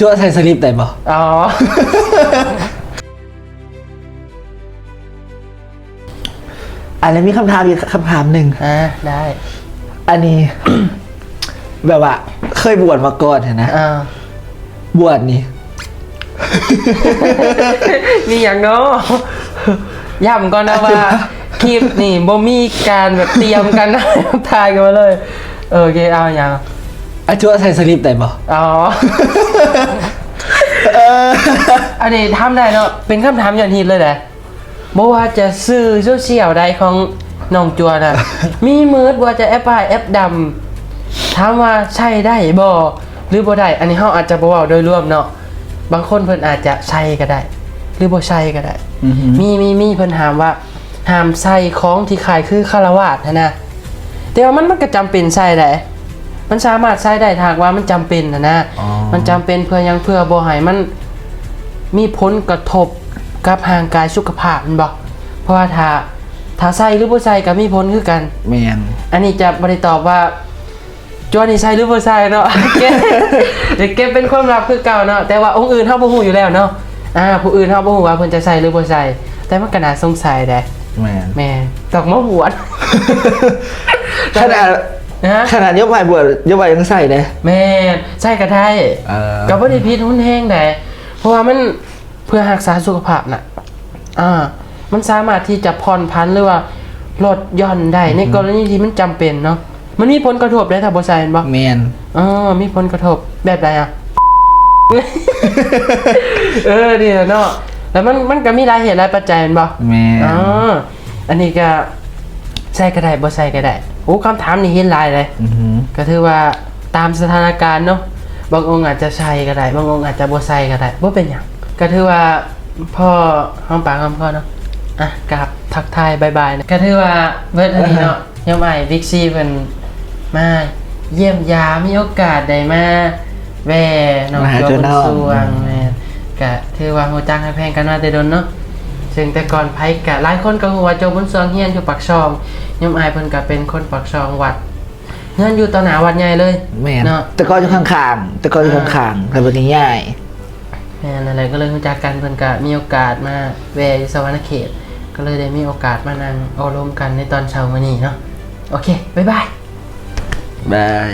ຈົວະໃສ່ສະລິບໄດ້ບໍ່? ອໍ ອັນນີ້ມີຄຳຖາມອີກຄຳຖາມໜຶ່ງ. ອ່າ ໄດ້. ອັນນີ້ ແບບວ່າເຄີຍບວດມາກ່ອນຫັ້ນນະ. ອ່າ ບວດນີ້ ມີຫຍັງເນາະ? ຢ້ຳກ່ອນນະວ່າ ຄລິບນີ້ບໍ່ມີການແບບຕຽມກັນ ຖ່າຍກັນມາເລີຍ. ໂອເຄ ເອົາຫຍັງ? ອາ ຈົວະໃສ່ສະລິບໄດ້ບໍ່? ອໍ ເອີ ອັນນີ້ຖາມໄດ້ເນາະ ເປັນຄຳຖາມຍອດຮິດເລີຍແຫຼະ. ບໍ່ວ່າຈະສື່ໂຊຊຽວໃດຂອງນ້ອງຈົວະນະ ມີໝົດ, ບໍ່ວ່າຈະແອັບອ້າຍແອັບດຳ. ຖາມວ່າໃຊ້ໄດ້ບໍ່ ຫຼື ບໍ່ໄດ້? ອັນນີ້ເຮົາອາດຈະບໍ່ເວົ້າໂດຍລວມເນາະ, ບາງຄົນເພິ່ນອາດຈະໃສ່ກໍໄດ້ ຫຼື ບໍ່ໃສ່ກໍໄດ້. ອືຮຶ ມີ ມີ ມີ ເພິ່ນຫ້າມວ່າ ຫ້າມໃສ່ຂອງທີ່ຄ້າຍຄືຄາລະວາດຫັ້ນນະ. ແຕ່ວ່າມັນ ມັນກໍຈຳເປັນໃສ່ໄດ້, ມັນສາມາດໃສ່ໄດ້ຖ້າຫາກວ່າມັນຈຳເປັນຫັ້ນນະ. ອໍ ມັນຈຳເປັນເພື່ອຫຍັງ? ເພື່ອບໍ່ໃຫ້ມັນມີຜົນກະທົບກັບຮ່າງກາຍສຸຂະພາບແມ່ນບໍ່? ເພາະວ່າຖ້າ ຖ້າໃສ່ຫຼືບໍ່ໃສ່ກໍມີຜົນຄືກັນ. ແມ່ນ. ອັນນີ້ຈະບໍ່ໄດ້ຕອບວ່າ ຈົວະນີ້ໃສ່ຫຼືບໍ່ໃສ່ເນາະ, ເກັບ ເກັບເປັນຄວາມລັບຄືເກົ່າເນາະ. ແຕ່ວ່າອົງອື່ນເຮົາບໍ່ຮູ້ຢູ່ແລ້ວເນາະ, ອ່າ ຜູ້ອື່ນເຮົາບໍ່ຮູ້ວ່າເພິ່ນຈະໃສ່ຫຼືບໍ່ໃສ່, ແຕ່ມັນກໍໜ້າສົງໄສເດ້. ແມ່ນ. ແມ່ນ. ຕ້ອງມາບວດ. ຂະໜາດ ຮະ? ຂະໜາດໂຍມອ້າຍບວດ ໂຍມອ້າຍຍັງໃສ່ເດ້. ແມ່ນ. ໃສ່ກໍໄດ້. ເອີ ກໍບໍ່ໄດ້ຜິດຮຸນແຮງໃດ, ເພາະວ່າມັນ ເພື່ອຮັກສາສຸຂະພາບນະ ອ່າ ມັນສາມາດທີ່ຈະຜ່ອນຜັນ ຫຼືວ່າລົດຢ່ອນໄດ້ ອືຮຶ ໃນກໍລະນີທີ່ມັນຈຳເປັນເນາະ. ມັນມີຜົນກະທົບເດ້ ຖ້າບໍ່ໃສ່ແມ່ນບໍ່? ແມ່ນ. ເອີ ມີຜົນກະທົບແບບໃດອະ? ເອີ ນີ້ແຫຼະເນາະ, ແລ້ວມັນ ມັນກໍມີຫຼາຍເຫດຫຼາຍປັດໄຈແມ່ນບໍ່? ແມ່ນ. ເອີ ອັນນີ້ກໍໃສ່ກໍໄດ້ ບໍ່ໃສ່ກໍໄດ້. ໂອ້ ຄຳຖາມນີ້ເຫັນຫຼາຍເດ້. ອືຮຶ ກໍຖືວ່າຕາມສະຖານະການເນາະ, ບາງອົງອາດຈະໃສ່ກໍໄດ້ ບາງອົງອາດຈະບໍ່ໃສ່ກໍໄດ້ ບໍ່ເປັນຫຍັງ. ກໍຖືວ່າພໍຫອມປາກຫອມຄໍເນາະ. ອ່ະ ກາບທັກທາຍບາຍບາຍນະ, ກໍຖືວ່າເບິດເທົ່ານີ້ເນາະ. ໂຍມອ້າຍ Big C ເພິ່ນມາຢ້ຽມຢາມ ມີໂອກາດໄດ້ມາແວ່ນ້ອງ ມາຫາ ຕົວ ຕົວ ບຸນ ເນາະ ຊ່ວງ. ອືມ ແມ່ນ. ກະຖືວ່າຮູ້ຈັກຮັກແພງກັນມາແຕ່ດົນເນາະ, ເຊິ່ງແຕ່ກ່ອນໃຜກະ ຫຼາຍຄົນກໍຮູ້ວ່າໂຈບຸນຊ່ວງຮຽນຢູ່ປາກຊ່ອງ. ໂຍມອ້າຍເພິ່ນກະເປັນຄົນປາກຊ່ອງວັດ, ເຮືອນຢູ່ຕໍ່ໜ້າວັດໃຫຍ່ເລີຍ. ແມ່ນ. ເນາະ ແຕ່ກ່ອນຢູ່ຂ້າງໆ ແຕ່ກ່ອນຢູ່ ອ່າ ຂ້າງໆ ແລ້ວບັດນີ້ຍ້າຍ. ແມ່ນ ນັ້ນແຫຼະ ກໍເລີຍຮູ້ຈັກກັນ, ເພິ່ນກະມີໂອກາດມາແວ່ຢູ່ສະຫວັນນະເຂດ ກໍເລີຍໄດ້ມີໂອກາດມານັ່ງໂອ້ລົມກັນໃນຕອນເຊົ້າມື້ນີ້ເນາະ. ໂອເຄ ບາຍບາຍ. ບາຍ.